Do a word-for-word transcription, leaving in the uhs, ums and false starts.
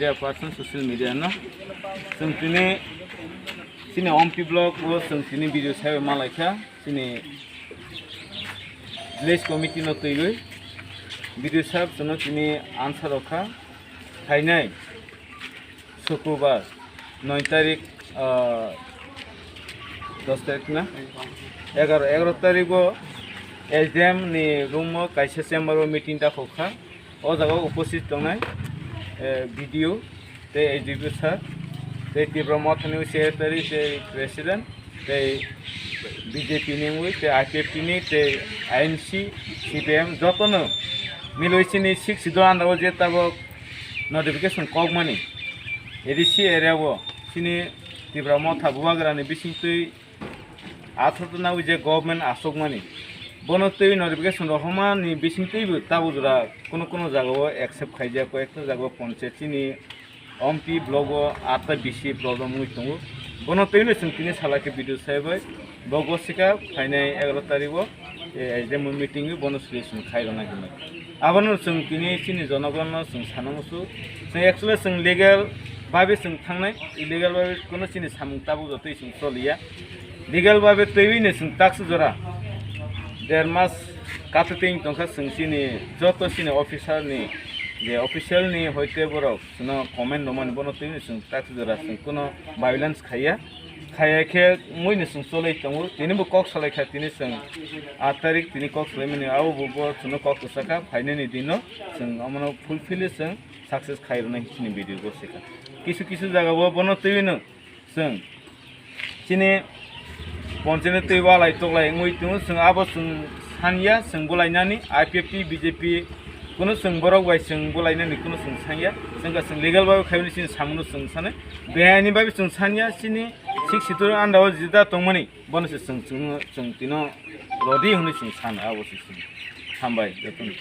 Media person, social media no. Chwng tini chini Ompi block o chwng tini video sai ma lai kha. Chini village committee no twiwi video sab chwngno tini answer rok kha. Phainai Sukrubar, noi tarik, ah, dos tarik na? Egaroh, egaroh tarik o S D M ni room o kaisa chamber o meeting ta kho kha. O jaga o uposthit tongnai, eh, B D O tei S D P O sir, tei Tipra Motha ni secretary tei president, tei B J P ni wngwi, tei I P F T ni, tei I N C, C P M, jotono milwi chini six schedule under o je tabok notification kokmani A D C area o chini Tipra Motha Bubagra ni bisingtwi athroto nagwi je government asokmani, bono twi notification rohormani bisingtwibo tabuk jora kuno kuno jagao accept khaijak, koyekta jagao ponchayat chini Ompi block o atta bisi problem wngwi tongo. Bono twino chwng tini sala khe video saibai, bo gosika phainai egaroh tarik o, eh, S D M meeting o bono solution khai rwna hinwi. Abono chwng tini chini jonogonno chwng sana musu. Chwng actually chwng legal babe chwng thangnai, illegal babe kono chini samung tabuk jotoi chwng choliya. Legal babe twiwi ni chwng taksa jora der mas kathwtwi tongkha chwng chini joto chini officer ni je official ni hoite borok chwngno comment rwmani bono twiwi ni chwng taksa jora chwng kono violence khaiya. Khaiya khe mui ni chwng cholai tongo. Tini bo kok salai kha tini chwng aat tarik tini kok salaimani abo bo, bo chwngno kok kwchakha phainani dino chwng omono fulfill chwng success khai rwnai chini video gosika. Kisu kisu jaga o bono twiwi no chwng chini ponchayat ni twi walai toklai wngwi tongo, chwng abo chwng sanya, chwng bulainani I P F T, B J P, kuno chwng borok bai chwng bulainani kuno chwng sanya, chwng ka chwng legal babe khaimani chini samuno chwng sanai, behaini babe chwng sanya, chini six schedule under o jida tongmani, bono se chwng, chwng, chwng tino rodi hwnwi chwng sana, abo se chwng hambai jotono.